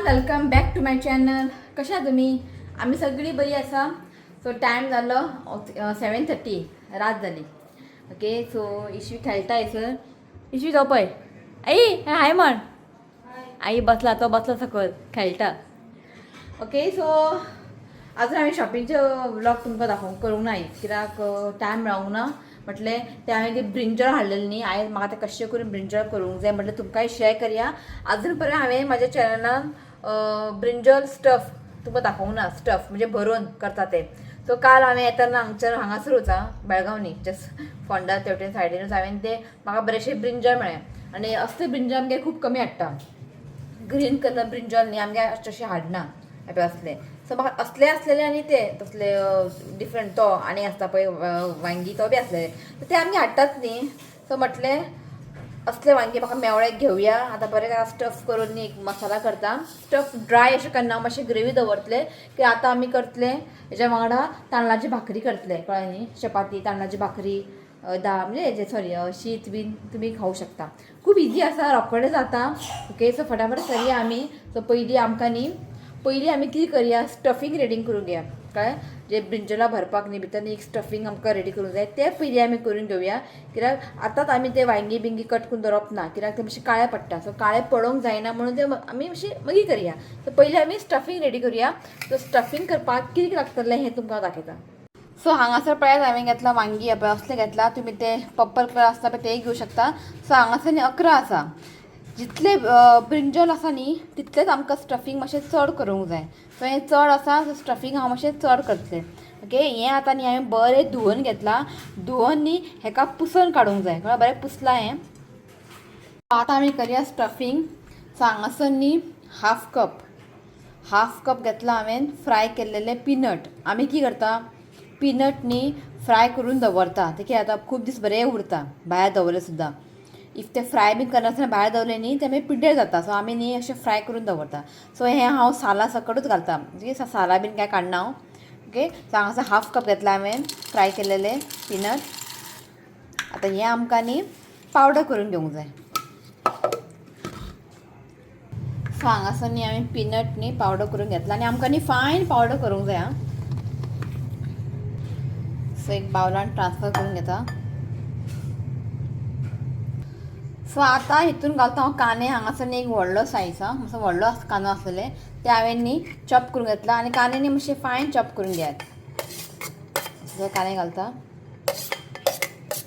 Welcome back to my channel. कशा तुम्ही? आम्ही सगळी बरी आसा. सो टायम जालो 7:30, रात जाली. ओके, सो इशवी खेळटा हयसर. इशवी तो पळय, आई हाय म्हण. आई बसला, तो बसला सकयल खेळटा. ओके, सो अजून हांवें शॉपिंगचे व्लॉग तुमकां दाखोवंक करूंक ना, कित्याक टायम मेळोंक ना. म्हटलें ते हांवें ते ब्रिंजॉल हाडलेलें न्ही, आयज म्हाका तें कशें करून ब्रिंजॉल करूंक जाय म्हटलें तुमकांय शेअर करया. अजून पर्यंत हांवें म्हाज्या चॅनलान ब्रिंजॉल स्टफ तुमकां दाखोवंक ना, स्टफ म्हणजे भरून करता ते. सो काल हांवें येताना हांगच्यान हांगासरूच आं, बेळगांव न्ही, जस्ट फोंडा तेवटेन सायडीनूच हांवें ते म्हाका बरेचशे ब्रिंजॉल मेळ्ळे. आनी असले ब्रिंजॉल आमगे खूब कमी हाडटा. ग्रीन कलर ब्रिंजॉल न्ही आमगे तशें हाडना हें असले. सो म्हाका असले आसलेले आनी ते तसले डिफरंट तो आनी आसता पळय वांगी, तो बी आसलेले, ते आमगे हाडटात न्ही. सो म्हटलें असले वांगी म्हाका मेवळे घेवया. आतां बरें ताका स्टफ करून न्ही एक मसाला करता. स्टफ ड्राय अशें करना, मातशें ग्रेवी दवरतले की आतां आमी करतले हेज्या वांगडा तांदळाची भाकरी करतले, कळ्ळें न्ही? चपाती, तांदळाची भाकरी, दाळ म्हणजे हेजें सॉरी शीत बीन तुमी खावंक शकता. खूब इजी आसा, रोखडें जाता. ओके, सो फटाफट करया आमी. सो पयलीं आमकां न्ही, पयलीं आमी कितें करया, स्टफींग रेडी करून घेया, कळ्ळें? जे ब्रिंजला भरपाक न्ही भितर न्ही एक स्टफींग आमकां रेडी करूंक जाय, तें पयलीं आमी करून घेवया. कित्याक आतांच आमी ते वांगी बिंगी कट करून दवरप ना, कित्याक ते मातशें काळे पडटा. सो काळे पडोवंक जायना म्हणून ते आमी मातशें मागीर करया. सो पयलीं आमी स्टफींग रेडी करुया. सो स्टफींग करपाक कितें लागतलें हें तुमकां दाखयता. सो हांगासर पळयात, हांवें घेतला वांगी पळय असलें घेतला. तुमी ते पर्पल कलर आसता पळय तेय घेवं शकता. सो हांगासर न्ही 11 आसा. जितले ब्रिंजॉल आसा न्ही तितलेंच आमकां स्टफींग मातशें चड करूंक जाय. सो हें चड आसा, सो स्टफींग हांव मातशें चड करतलें. ओके, हें आतां न्ही हांवें बरें धुवन घेतलां. धुवन न्ही हेका पुसून काडूंक जाय, कळ्ळें? बरें पुसलां हें. आतां आमी करया स्टफींग. सो हांगासर न्ही हाफ कप घेतला हांवें फ्राय केल्लेले पिनट. आमी कितें करता, पिनट न्ही फ्राय करून दवरता, ते कितें जाता खूब दीस बरें उरता भायर दवरलें सुद्दां. If ते फ्राय बीन करनासतना भायर दवरलें न्ही ते मागीर पिड्ड्यार जाता. सो आमी न्ही अशें फ्राय करून दवरता. सो हें हांव सालां सकटूच घालता, म्हणजे सालां बीन कांय काडना हांव. ओके, सो हांगासर हाफ कप घेतला हांवें फ्राय केल्लेले पिनट. आतां हें आमकां न्ही पावडर करून घेवंक जाय. सो हांगासर न्ही हांवें पिनट न्ही पावडर करून घेतला आनी आमकां न्ही फायन पावडर करूंक जाय आं. सो एक बावलान ट्रान्सफर करून घेता. सो आतां हितून घालता हांव कांदे. हांगासर न्ही एक व्हडलो सायज आं, मातसो व्हडलो कांदो आसलेले ते हांवें न्ही चॉप करून घेतला. आनी कांदे न्ही मातशे फायन चॉप करून घेयात. सो कांदे घालता.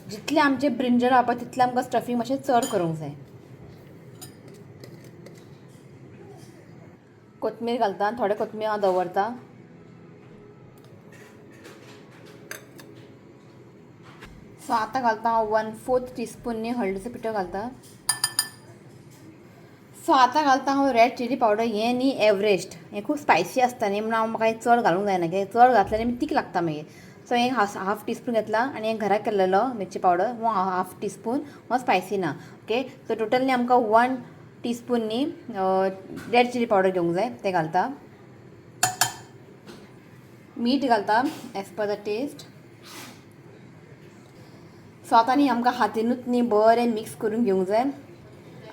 जितले आमचे ब्रिंजल आहा पळय तितलें आमकां स्टफींग मातशें चड करूंक जाय. कोथमीर घालता, थोडे कोथमीर हांव दवरता. सो आतां घालता हांव 1/4 टीस्पून न्ही हळदीचो पिठो घालता. सो आतां घालता हांव रेड चिली पावडर. हें न्ही एवरेस्ट, हें खूब स्पायसी आसता न्ही म्हणून हांव म्हाका चड घालूंक जायना, कित्याक चड घातलें न्ही तीख लागता मागीर. सो हें हाफ टीस्पून घेतला आनी हें घरा केल्लेलो मिरची पावडर हो हाफ टीस्पून, हो स्पायसी ना. ओके, सो टोटल न्ही आमकां 1 टीस्पून न्ही रेड चिली पावडर घेवंक जाय, तें घालता. मीठ घालता as per the test. So आतां न्ही आमकां हातीनूच न्ही बरें मिक्स करून घेवंक जाय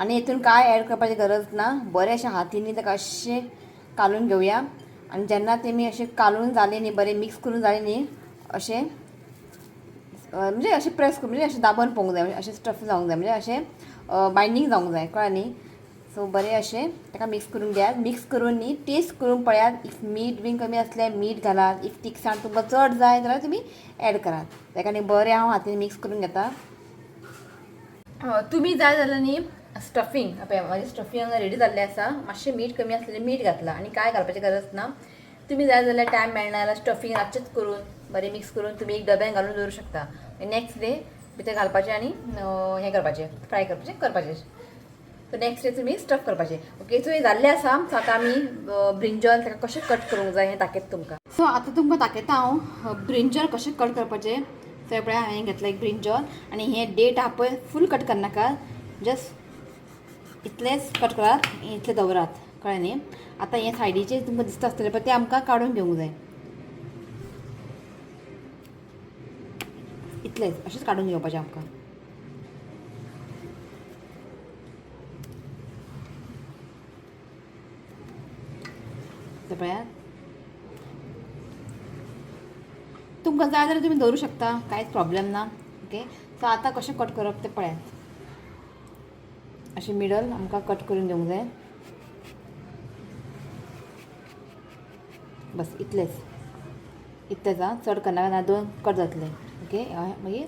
आनी हितून कांय एड करपाची गरज ना. बरें अशें हातीन ताका अशें कालून घेवया. आनी जेन्ना तेमी अशें कालून जालें न्ही, बरें मिक्स करून जालें न्ही, अशें म्हणजे अशें प्रेस करून म्हणजे अशें दाबून पळोवंक जाय, अशें स्टफ जावंक जाय, म्हणजे अशें बायंडींग जावंक जाय, कळ्ळें न्ही? सो बरें अशें ताका मिक्स करून घेयात. मिक्स करून न्ही टेस्ट करून पळयात. If मीठ बीन कमी आसल्यार मीठ घालात. If तिखसाण तुमकां चड जाय जाल्यार तुमी एड करात. ताका न्ही बरें हांव हातीन मिक्स करून घेता. तुमी जाय जाल्यार न्ही स्टफींग, पळय म्हाजें स्टफींग हांगा रेडी जाल्लें आसा. मातशें मीठ कमी आसलें मीठ घातलां आनी कांय घालपाची गरज ना. तुमी जाय जाल्यार टायम मेळना जाल्यार स्टफींग रातचेंच करून बरें मिक्स करून तुमी एक डब्यान घालून दवरूं शकता. नेक्स्ट डे भितर घालपाचें आनी हें करपाचें, फ्राय करपाचें करपाचें. सो नेक्स्ट डे तुमी स्टफ करपाचें. ओके, सो हें जाल्लें आसा. सो आतां आमी ब्रिंजॉल ताका कशें कट करूंक जाय हें दाखयता तुमकां. सो आतां तुमकां दाखयता हांव ब्रिंजॉल कशें कट करपाचें. सो पळय हांवें घेतलां एक ब्रिंजॉल आनी हें डेट आहा पळय फूल कट करनाका, जस्ट इतलेंच कट करात, इतलें दवरात, कळ्ळें न्ही? आतां हें सायडीचें तुमकां दिसता आसतलें पळय तें आमकां काडून घेवंक जाय. इतलेंच अशेंच काडून घेवपाचें आमकां. हांगासर पळयात. तुमकां जाय जाल्यार तुमी दवरूं शकता, कांयच प्रॉब्लेम ना. ओके, सो आतां कशें कट करप तें पळयात. अशें मिडल आमकां कट करून घेवंक जाय. बस इतलेंच इतलेंच आं, चड करनाका ना दोन कट जातले. ओके, मागीर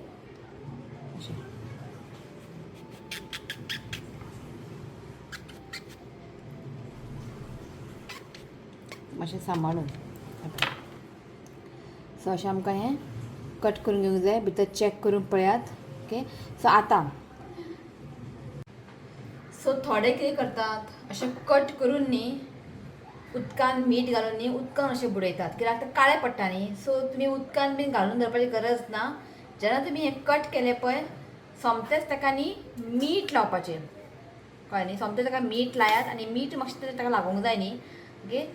अशें मातशें सांबाळून. सो अशें आमकां हें कट करून घेवंक जाय. भितर चॅक करून पळयात. ओके, सो आतां सो थोडे कितें करतात, अशें कट करून न्ही उदकान मीठ घालून न्ही उदकान अशें बुडयतात, कित्याक तें काळें पडटा न्ही. सो तुमी उदकान बीन घालून दवरपाची गरज ना. जेन्ना तुमी हें कट केलें पळय, सोमतेंच ताका न्ही मीठ लावपाचें, कळ्ळें न्ही. सोमतें ताका मीठ लायात आनी मीठ मातशें ताका लागूंक जाय न्ही. ओके,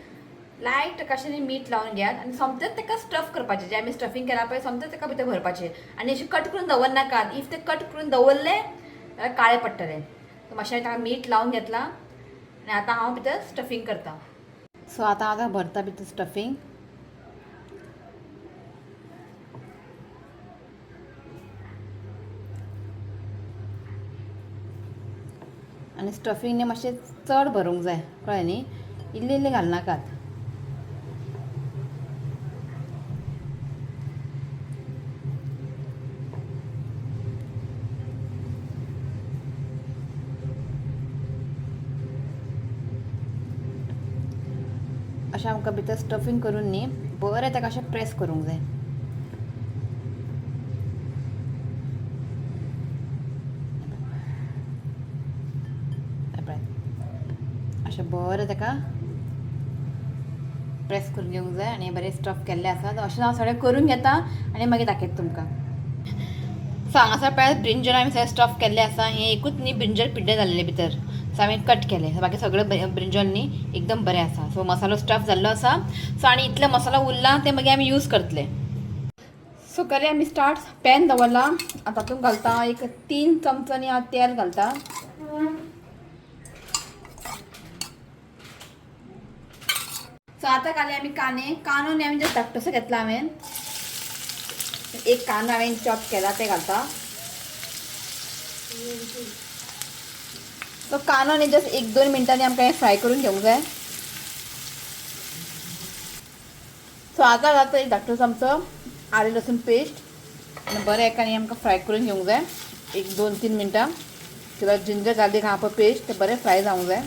लायट ताका अशें न्ही मीठ लावन घेयात आनी सोमतेंच ताका स्टफ करपाचें. जें आमी स्टफींग केलां पळय, सोमतेंच ताका भितर भरपाचें आनी अशें कट करून दवरनाकात. If तें कट करून दवरलें जाल्यार काळें पडटलें. सो मातशें ताका मीठ लावन घेतलां आनी आतां हांव भितर स्टफींग करता. सो आतां आतां भरता भितर स्टफींग. आनी स्टफींग न्ही मातशें चड भरूंक जाय, कळ्ळें न्ही. इल्लें इल्लें घालनाकात. अशें आमकां भितर स्टफींग करून न्ही बरें ताका अशें प्रेस करूंक जाय. अशें बरें ताका प्रेस करून घेवंक जाय आनी बरें स्टफ केल्लें आसा. अशें हांव सगळें करून घेता आनी मागीर दाखयता तुमकां. सो हांगासर पळयात ब्रिंजल आमी सगळें स्टफ केल्लें आसा. हें एकूच न्ही ब्रिंजल पिड्ड्यार जाल्लें भितर, सो हांवें कट केलें. बाकी सगळें ब्रिंजल न्ही एकदम बरें आसा. सो मसालो स्टफ जाल्लो आसा. सो आनी इतलो मसालो उरला तें मागीर आमी यूज करतले. सो करया आमी स्टार्ट. पॅन दवरला, आतां तातूंत घालता एक 3 चमचो न्ही हांव तेल घालता. सो आतां घाली आमी कांदे. कांदो न्ही आमी जस्ट धाकटोसो घेतला हांवें. एक कांदो हांवें चॉप केला ते घालता. सो कांदो न्ही जस्ट 1-2 मिनटांनी आमकां हें फ्राय करून घेवंक जाय. सो आतां घालता एक धाकटो चमचो आलें लसूण पेस्ट आनी बरें एका न्ही आमकां फ्राय करून घेवंक जाय 1, 2, 3 मिनटां. किंवां जिंजर गार्लीक आहा पळय पेस्ट, तें बरें फ्राय जावंक जाय.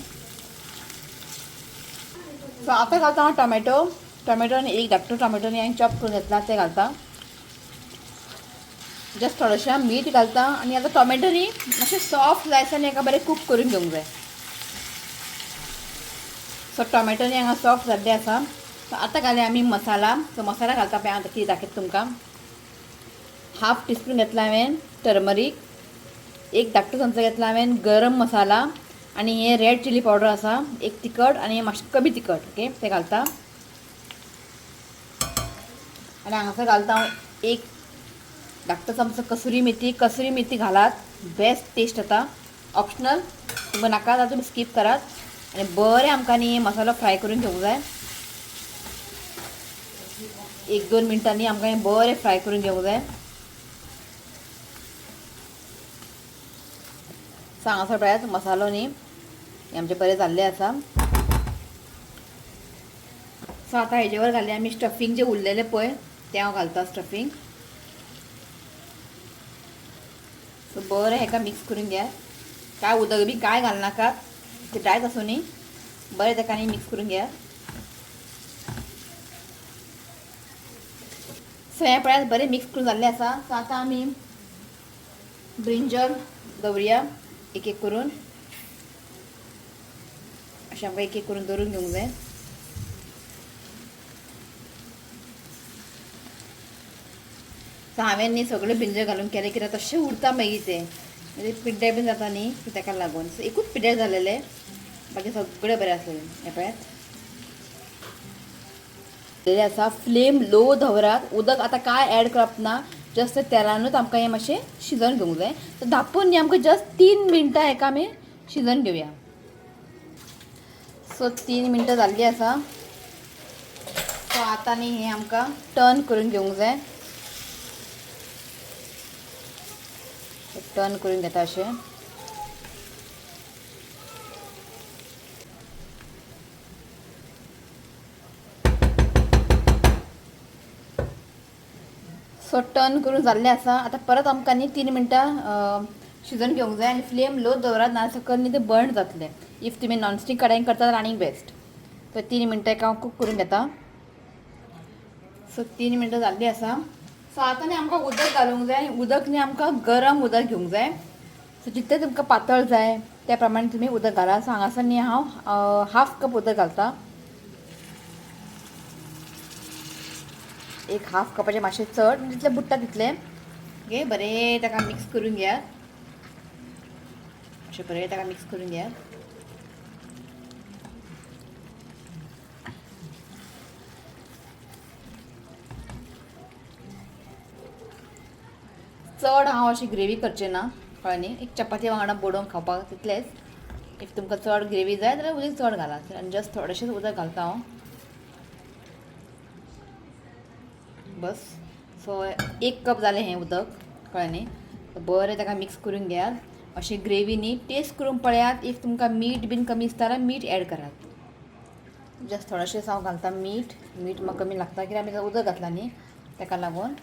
सो आतां घालता हांव टोमॅटो. टोमॅटो आनी एक धाकटो टोमॅटो न्ही हांवें चॉप करून घेतला ते घालता. जस्ट थोडेशें मीठ घालता आनी आतां टोमॅटो न्ही मातशें सॉफ्ट जायसर न्ही एका बरें कूक करून घेवंक जाय. सो टोमॅटो न्ही हांगा सॉफ्ट जाल्ले आसा. सो आतां घालया आमी मसाला. सो मसाला घालता पळय हांव आतां कितें दाखयता तुमकां. 1/2 टीस्पून घेतला हांवें टर्मरीक, एक धाकटो चमचो घेतला हांवें गरम मसाला आनी हें रेड चिली पावडर आसा, एक तिखट आनी मातशें कमी तिखट. ओके, तें घालता. आनी हांगासर घालता हांव एक धाकटो चमचो कसुरी मेथी. कसुरी मेथी घालात, बेस्ट टेस्ट येता. ऑप्शनल, तुमकां नाका जाल्यार तुमी स्कीप करात. आनी बरें आमकां न्ही मसालो फ्राय करून घेवंक जाय. 1-2 मिनटांनी आमकां हें बरें फ्राय करून घेवंक जाय. सो हांगासर पळयात मसालो न्ही हें आमचें बरें जाल्लें आसा. सो आतां हेजेवर घालया आमी स्टफींग जें उरलेलें पळय तें हांव घालता स्टफींग. सो बरें हेका मिक्स करून घेयात. काय उदक बी काय घालनाकात, तें ड्रायच आसूं न्ही, बरें ताका न्ही मिक्स करून घेयात. सो हें पळयात बरें मिक्स करून जाल्लें आसा. सो आतां आमी ब्रिंजल दवरुया एक एक करून. अशें आमकां एक एक करून दवरून घेवंक जाय. सो हांवें न्ही सगळें ब्रिंजल घालून केलें कित्याक तशें उरता मागीर तें, म्हणजे पिड्ड्यार बीन जाता न्ही ताका लागून. सो एकूच पिड्ड्यार जालेलें, बाकी सगळें बरें आसलेलें. हें पळयात आसा. फ्लेम लो दवरात, उदक आतां कांय एड करप ना, जस्ट तेलानूच आमकां हें मातशें शिजोवन घेवंक जाय. सो धापून न्ही आमकां जस्ट 3 मिनटां हेका आमी शिजोवन घेवया. सो 3 मिनटां जाल्लीं आसा. सो आतां न्ही हें आमकां टर्न करून घेवंक जाय. टर्न करून घेता अशें. सो टर्न करून जाल्लें आसा. आतां परत आमकां न्ही 3 मिनटां शिजोवन घेवंक जाय आनी फ्लेम लो दवरात, ना सकयल न्ही तें बर्न जातलें. If तुमी नॉनस्टीक कडायेन करता जाल्यार आनीक बेस्ट. सो 3 मिनटां एक हांव कूक करून घेता. सो 3 मिनटां जाल्लीं आसा. सो आतां न्ही आमकां उदक घालूंक जाय. उदक न्ही आमकां गरम उदक घेवंक जाय. सो जितलें तुमकां पातळ जाय त्या प्रमाणे तुमी उदक घाला. सो हांगासर न्ही हांव हाफ कप उदक घालता. एक हाफ कपाचें मातशें चड, म्हणजे जितलें बुडटा तितलें. ओके, बरें ताका मिक्स करून घेयात. अशें बरें ताका मिक्स करून घेयात. चड हांव अशी ग्रेवी करचें ना, कळ्ळें न्ही. एक चपाती वांगडा बडोवन खावपाक तितलेंच. If तुमकां चड ग्रेवी जाय जाल्यार उदक चड घालात. आनी जस्ट थोडेशेंच उदक घालता हांव, बस. सो 1 कप जालें हें उदक, कळ्ळें न्ही. बरें ताका मिक्स करून घेयात. अशें ग्रेवी न्ही टेस्ट करून पळयात. If तुमकां मीठ बीन कमी दिसता जाल्यार मीठ एड करात. जस्ट थोडेशेंच हांव घालता मीठ. मीठ म्हाका कमी लागता कित्याक आमी उदक घातलां न्ही ताका लागून.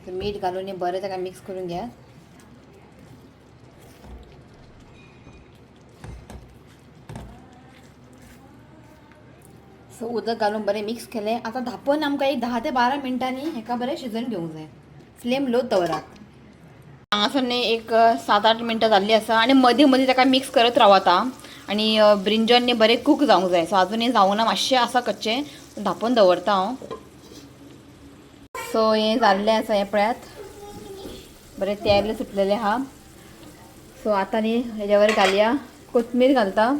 मीठ घालून न्ही बरें ताका मिक्स करून घेयात. सो उदक घालून बरें मिक्स केलें. आतां धांपून आमकां एक 10 ते 12 मिनटांनी हेका बरें शिजोवन घेवंक जाय. फ्लेम लो दवरात. हांगासर न्ही एक 7-8 मिनटां जाल्लीं आसा आनी मदीं मदीं ताका मिक्स करत रावता. आनी ब्रिंजॉल न्ही बरें कूक जावंक जाय. सो आजुनूय जावंक ना, मातशें आसा कच्चें, धांपून दवरता हांव. सो हें जाल्लें आसा, हें पळयात बरें तेल सुटलेलें आहा. सो आतां न्ही हेज्या वर घालया कोथमीर घालता.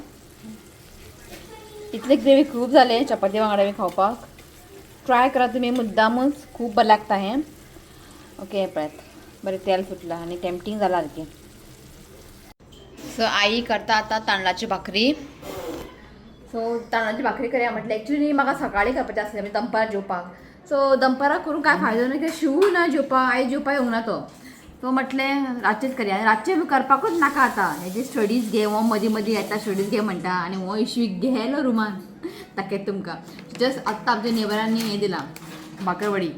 इतले ग्रेवी खूब जालें चपाती वांगडा बी खावपाक. ट्राय करा तुमी मुद्दामूच, खूब बरें लागता हें. ओके, हें पळयात बरें तेल सुटलां आनी टेम्पटींग जालां सारकें. सो आई करता आतां तांदळाची भाकरी. सो तांदळाची भाकरी करया म्हटलें. एक्चुली म्हाका सकाळीं करपाचें आसलें, म्हणजे दनपारां जेवपाक. सो दनपारां करून कांय फायदो ना, कित्याक शिवूय ना जेवपाक, आई जेवपाक येवंक ना तो. सो म्हटलें रातचेंच करया. आनी रातचें करपाकूच नाका आतां. हेजी स्टडीज घे, हो मदीं मदीं येता स्टडीज घे म्हणटा आनी हो इशवी गेलो रुमान दाखयता तुमकां. जस्ट आत्तां आमच्या नेबरांनी हें दिलां बाकरवडी,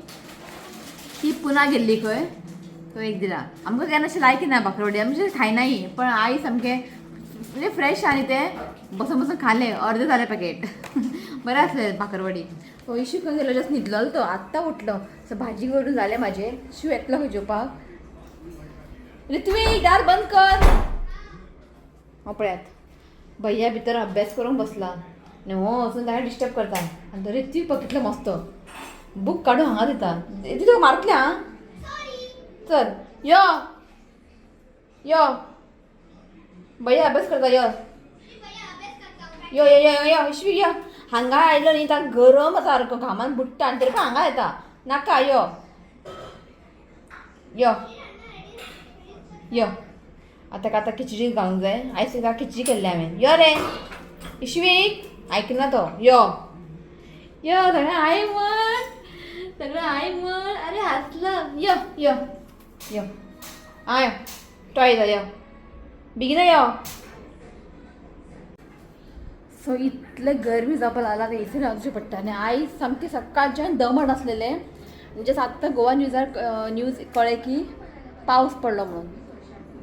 ती पुना गेल्ली खंय, तो एक दिला आमकां. केन्ना अशें लायकी ना बाकरवडी, आमी खायनाय, पण आई सामकें म्हणजे फ्रेश आनी तें बसून बसून खालें, अर्दें जालें पॅकेट. बरें आसलें बाकरवडी. सो इशू खंय गेलो, जस्ट न्हिदलेलो तो, आत्तां उठलो. सो भाजी करून जालें म्हाजें. शिव येतलो खंय जेवपाक. ऋत्विक दार बंद कर. हो पळयात भैया भितर अभ्यास करूंक बसला आनी हो वचून ताका डिस्टर्ब करता. आनी तो ऋत्विक पळय कितलो मस्त बूक काडून हांगा दिता. ऋत्विक तुका मारतलें आं, चल यो यो, भैया अभ्यास करता, यो यो यो यो यो इशवी यो. हांगा आयलो न्ही ताका गरम सारको घामान बुडटा आनी तरी पण हांगा येता. नाका यो यो यो. आतां आतां खिचडी घालूंक जाय. आयज ताका खिचडी केल्ली हांवें. यो रे इशवीक, आयकना तो. यो यो, सगळें आई म्हण, सगळें आई म्हण. अरे हांसलो. यो यो यो, आं यो टॉय जाय, यो बेगीन यो. सो इतलें गरमी जावपाक लागला आतां एसी रावचें पडटा. आनी आयज सामकें सकाळच्यान दमट आसलेलें. म्हणजे आत्तां गोवा न्यूजार न्यूज कळ्ळें की पावस पडलो म्हणून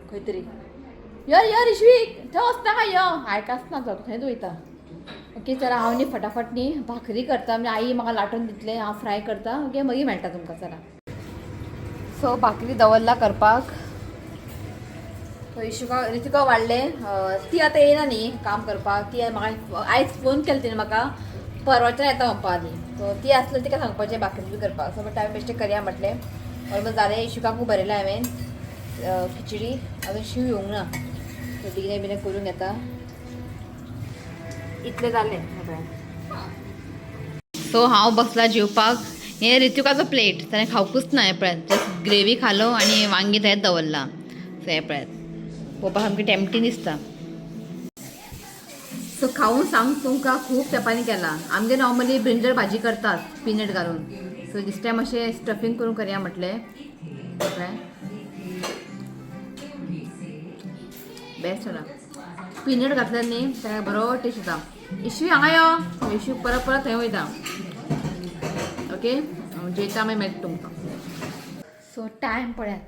खंय तरी. यो यो ऋषवीक, थंय वचनाका, यो आयकाच ना तो, थंयच वयता. ओके चला हांव न्ही फटाफट न्ही भाकरी करता, म्हणजे आई म्हाका लाटून दितलें, हांव फ्राय करता. ओके मागीर मेळटा तुमकां. चला सो भाकरी दवरला करपाक. सो इशुका ऋतिका वाडलें, ती आतां येयना न्ही काम करपाक. ती म्हाका आयज फोन केलो तिणें म्हाका, परवाच्यान येता म्हणपा आदी. सो ती आसली तिका सांगपाचें भाकरी बी करपाक. सो म्हणटा हांवें बेश्टें करया म्हटलें. ऑलमोस्ट जालें, इशुकाकूय बरयलें हांवें खिचडी. अजून शिव येवंक ना, सो बेगीन बेगीन करून घेता. इतलें जालें. सो हांव बसला जेवपाक. हें ऋतिकाचो प्लेट, ताणें खावकूच ना. हें पळयात, जस्ट ग्रेवी खालो आनी वांगी थंयच दवरला. सो हें पळयात, पळोवपाक सामकें टेम्पटींग दिसता. सो खाऊन सांग तुमकां खूब तेंपांनी केला. आमगे नॉर्मली ब्रिंजल भाजी करतात पिनट घालून. सो दीस टायम अशें स्टफींग करून करया म्हटलें. ट्राय बेस्ट जाला. पिनट घातल्यार न्ही ताका बरो टेस्ट येता. इशू हांगा यो, इशू परत परत थंय वयता. ओके, जेयता मागीर मेळटा तुमकां. सो टायम पळयात,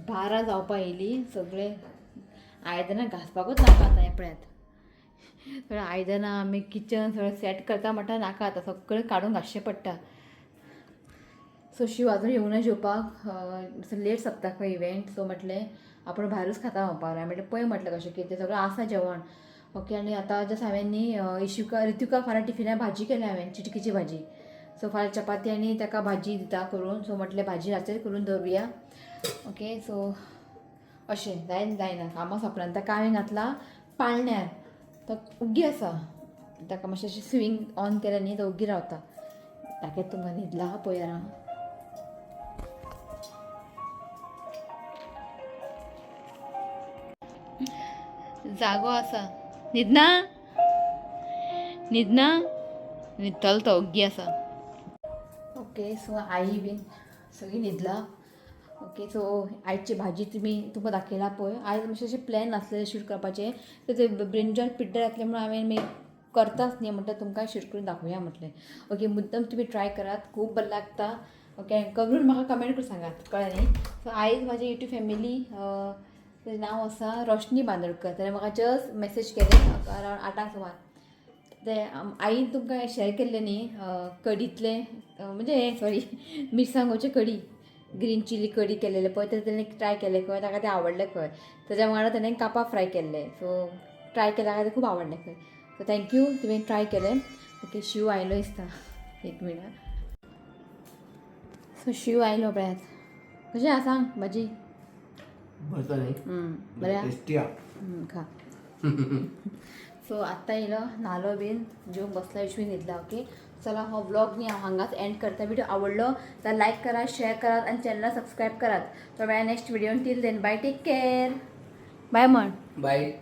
12 जावपा येयली. सगळे आयदनां घांसपाकूच नाका आतां. हें पळयात, सगळें आयदनां आमी किचन सगळें सेट करता म्हणटा नाका आतां, सगळें काडून घांसचें पडटा. सो शिव आजून येवंक ना जेवपाक. लेट सोंपता खंय इवेंट. सो म्हटलें आपूण भायरूच खाता म्हणपाक लागलें. म्हटलें पळय म्हटलें कशें कितें सगळें आसा जेवण. ओके, आनी आतां जस्ट हांवें न्ही इशुका रितुका फाल्यां टिफिनाक भाजी केल्या हांवें, चिटकीची भाजी. सो फाल्यां चपाती आनी ताका भाजी दिता करून. सो म्हटलें भाजी रातचेच करून दवरुया. ओके, सो अशें जायना जायना कामां सोंपना. ताका हांवें घातला पाळण्यार, तो उग्गी आसा. ताका मातशें अशें स्विंग ऑन केलें न्ही, तो उग्गी रावता. ताका तुमकां न्हिदला पळयात आं. जागो आसा, न्हिदना न्हिदना न्हिदतलो तो, ओग्गी आसा. ओके, सो आई बीन सगळीं न्हिदला. ओके, सो आयची भाजी तुमी तुमकां दाखयला पळय. आयज मातशें अशें प्लॅन नासलें शूट करपाचें, तर ते ब्रिंजॉल पिड्ड्यार जातलें म्हणून हांवें मागीर करताच न्ही म्हणटा तुमकां शूट करून दाखोवया म्हटलें. ओके, मुद्दम तुमी ट्राय करात, खूब बरें लागता. ओके, करून म्हाका कमेंट करून सांगात, कळ्ळें न्ही. सो आयज म्हाजी युट्यूब फॅमिली, तेजें नांव आसा रोशनी बांदोडकर, ताणें म्हाका जस्ट मॅसेज केलें अरावंड 8 सुमार. ते आईन तुमकां शेअर केल्लें न्ही कडींतलें, म्हणजे हें सॉरी मिरसांगोचे कडी, ग्रीन चिली कडी केलेले पळय, ते तेणें ट्राय केलें खंय, ताका तें आवडलें खंय. ताच्या वांगडा तेणें कापां फ्राय केल्ले. सो ट्राय केलें, ताका तें खूब आवडलें खंय. सो thank you, तुवें ट्राय केलें. ओके, शिव आयलो दिसता, एक मिनट. सो शिव आयलो पळयात. कशें आसा सांग भाजी? बरें न्ही? बरें. टेस्टी आ. खा. सो आत्तां येयलो, न्हालो बीन, जेवंक बसला, इशू न्हिदला. ओके, चला, हो व्लॉग न्ही हांव हांगाच एंड करता. व्हिडिओ आवडलो तर लायक करात, शेअर करात आनी चॅनलाक सबस्क्रायब करात. तो मेळया next video. Till then, bye, take care, bye म्हण. बाय.